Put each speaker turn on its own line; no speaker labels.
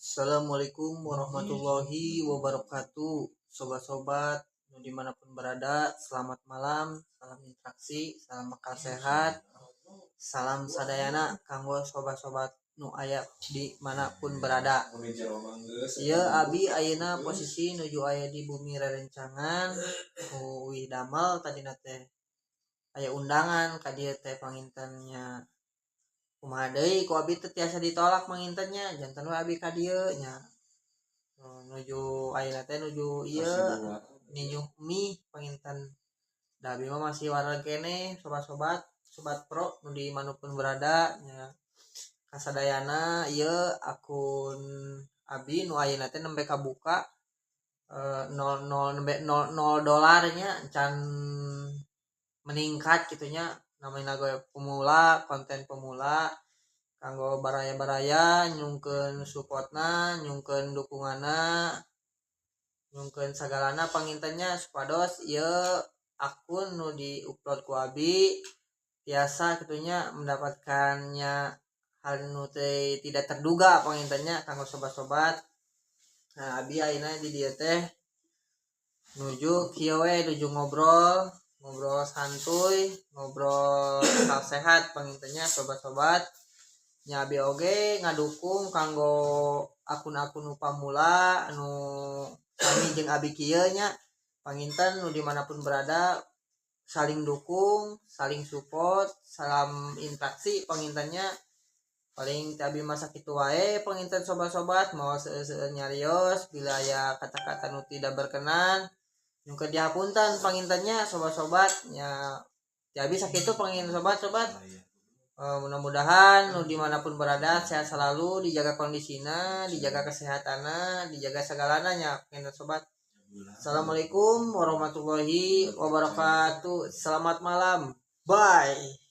Assalamualaikum warahmatullahi wabarakatuh. Sobat-sobat nu dimanapun berada, selamat malam, salam interaksi, salam akal sehat, salam sadayana kanggo sobat-sobat nu aya dimanapun berada. Ieu abi ayeuna posisi nuju aya di bumi rerencangan uih damel. Tadina teh aya undangan ka dieu teh, panginten nya. Kumaha deui, ku abi teu tiasa ditolak panginten nya, janten we abi ka dieu nya. Nuju ayeuna teh nuju ieu ninyuh mie panginten, da abi mah masih wareg keneh. Sobat-sobat, sobat pro nu dimanapun berada nya, kasadayana, ieu akun abi nu ayeuna teh nembe kabuka 00, nembe 00 dolar nya, can meningkat kitu nya. Namanya ge pemula, konten pemula. Kanggo baraya-baraya, nyungkeun supportna, nyungkeun dukunganna, nyungkeun sagalana panginten nya, supados ieu akun nu di-upload ku abi tiasa kitu nya mendapatkannya hal nu teh tidak terduga panginten nya kanggo sobat-sobat. Nah, abi ayeuna di dieu teh nuju kieu we, nuju ngobrol, ngobrol santuy, ngobrol akal sehat panginten nya, sobat-sobat nya. Abi oge ngadukung kanggo akun-akun nu pamula anu sami jeung abi kieu nya. Panginten nu dimanapun berada, saling dukung, saling support, salam interaksi panginten nya. Paling ti abi mah sakitu wae panginten, sobat-sobat. Mau seueur-seueur nyarios, bila aya kata-kata nu tidak berkenan nyungkeun dihapunten panginten nya, sobat-sobat nya. Ti abi sakitu panginten, sobat-sobat. Mudah-mudahan nu dimanapun berada sehat selalu, dijaga kondisinya, dijaga kesehatannya, dijaga segalanya nya panginten, sobat. Assalamualaikum warahmatullahi wabarakatuh. Selamat malam. Bye.